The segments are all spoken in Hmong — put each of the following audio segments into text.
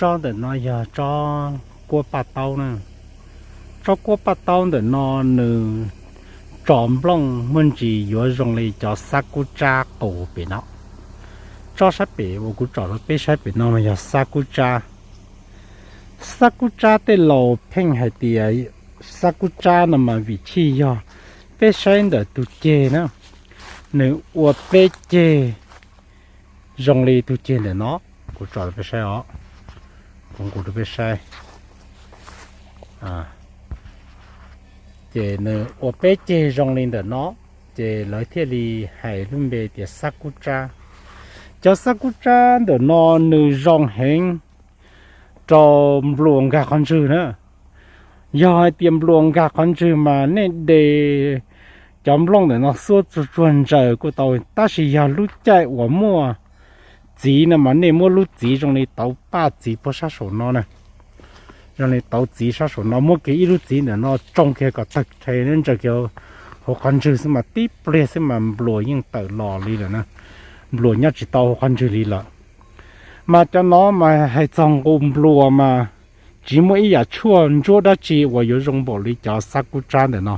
Tsob ntawm no yog tsob kuab paj taub na. Tsob kuab paj taub ntawm no nws tso nplooj muaj ntsis yuav zoo li cov xab kub tsab qus pem no. Tsob sab pem uas kuv tsom rau peb saib pem no mas yog xab kub tsab. Xab kub tsab tej laus pheej hais tias xab kub tsab no mas vim chij yog peb saib ntawm tus ceg na, nws ua peb ceg zoo li tus ceg ntawm no. Kuv tsom rau peb saib os, kuv nqus rau peb saib. Ces nws ua peb ceg zoo li ntawm no, ces lawv thiaj li hais lub npe tias xab kub tsab. Cov xab kub tsab ntawm no nws zoo heev rau nplua nkag qhov ntswg na. Yog hais tias nplua nkag qhov ntswg mas nej de cov nplooj ntawm no xuab tsuag tsuag ntsaws kuj tau, tab sis yog lub caij uas muaj txiv no mas nej muab lub txiv zoo li tauv paj txiv puag sab saum no na, zoo li tauv txiv sab saum no, muab kiag ib lub txiv ntawm no tsoo kiag kom tawg rhe, ntsaws kiag hauv qhov ntswg xwb mas tib pliag xwb mas nplua yeej tawm los li lawm na, nplua nyob tsis tau hauv qhov ntswg li lawm. Mas cov no mas hais txog nqus nplua mas tsis muaj ib yam tshuaj ntsuab dab tsi uas yuav zoo npaum li cov xab kub tsab ntawm no.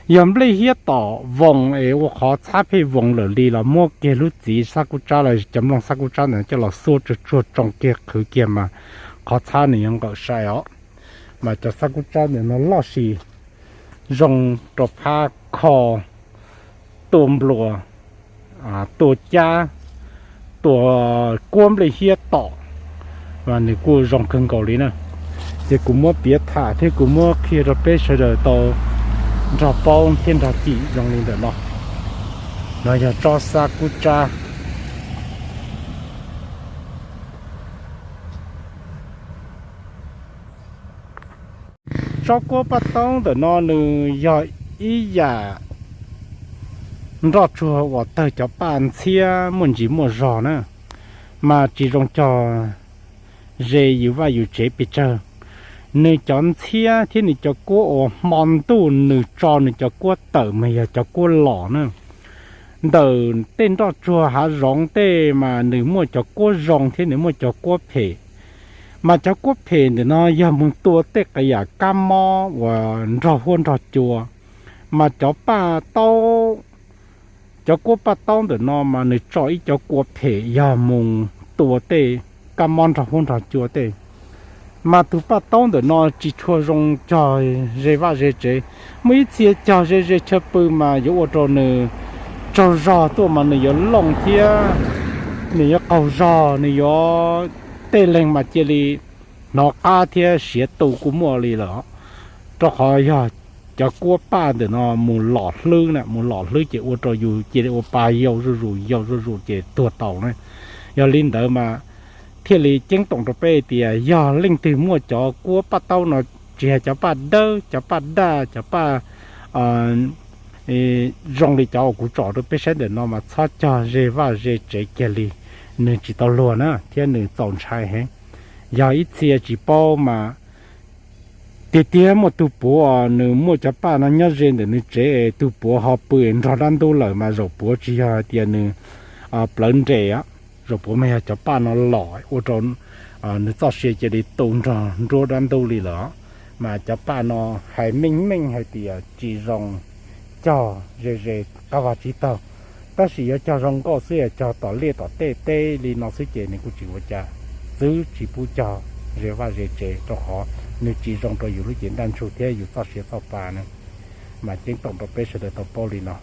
Yog nplej hiab tom voos es ua qhov txhab pheej voos lawm li los muab kiag lub txiv xab kub tsab los cov nplooj xab kub tsab ntawm no coj los xuab tsuag tsuag tsoo kiag qhwv kiag mas qhov txhab nws yuav nqawm sai os. Mas cov xab kub tsab ntawm no loj sis zoo rau phab kho tua nplua, tua cab, tua kuab nplej hiab tom, mas nws kuj zoo kawg nkaus li na. Ces kuv muab piav tham thiab kuv muab qhia rau peb sawv daws tau nrog paub thiab nrog cim zoo li ntawm no. No yog tsob xab kub tsab. Tsob kuab paj taub ntawm no nws yog ib yam nroj tsuag uas tawg cov paj ntxhiab muaj ntsis muaj zog na, mas tsis zoo cog ze yus vaj yus tsev pes tsawg. Nws cov ntxhiab thiab nws cov kuab uas hmo ntuj nws tso nws cov kuab tawm mas yog cov kuab los na. Ntawm tej nroj tsuag hav zoov tej mas nws muaj cov kuab zoo thiab nws muaj cov kuab phem. Mas cov kuab phem ntawm no yog mus tua tej qee yam kab mob uas nrog huab nrog cua. Mas cov paj taub, cov kuab paj taub ntawm no mas nws tso ib cov kua phem yog mus tua tej kab mob nrog huab nrog cua tej. Mas tus paj taub ntawm no tsis tshua zoo cog ze vaj ze tsev. Muaj ib txhia cog ze ze chaw pw mas yuav ua rau nws tsaug zog tuaj mas nws yuav looj thiab nws yuav qaug zog, nws yuav tej leeg mas cia li hnov qab thiab siav tu kuj muaj li lawm. Rau qhov yog cov kuab paj ntawm no mus lom hlwb na, mus lom hlwb ces ua rau yus cia li ua pa yau zuj zus yau zuj zus ces tuag taus na. Yog li ntawd mas thiaj li ceeb toom rau peb tias yog leej twg muaj cov kuab paj taub no, tsis hais cov paj dawb, cov paj daj, cov paj zoo li cov uas kuv tsom rau peb saib ntawm no mas txhob cog ze vaj ze tsev kiag li, nws tsis tau luag na thiab nws txaus ntshai heev. Yog ib txhia tsis paub mas tiag tiag muaj tug puav nws muaj cov paj no nyob ze ntawm nws tsev es tug puav ho pw nrog dab ntub lawm mas zaum puav tsis yog hais tias nws plawv nres, zaum puav mas yog cov paj no lom ua rau nws txoj sia cia li tu nrog nruab dab ntub li lawm. Mas cov paj no hais meej meej hais tias tsis zoo cog ze ze qab vag tsib taug, tab sis yuav cog zoo nkauj xwb, yog cog tom liaj tom teb teb li no xwb ces nws kuj tsis ua cas. Txwv tsis pub cog ze vaj ze tsev rau qhov nws tsis zoo rau yus lub cev ntaj ntsug thiab yus txoj sia txoj pa na. Mas ceeb toom rau peb sawv daws tau paub li no.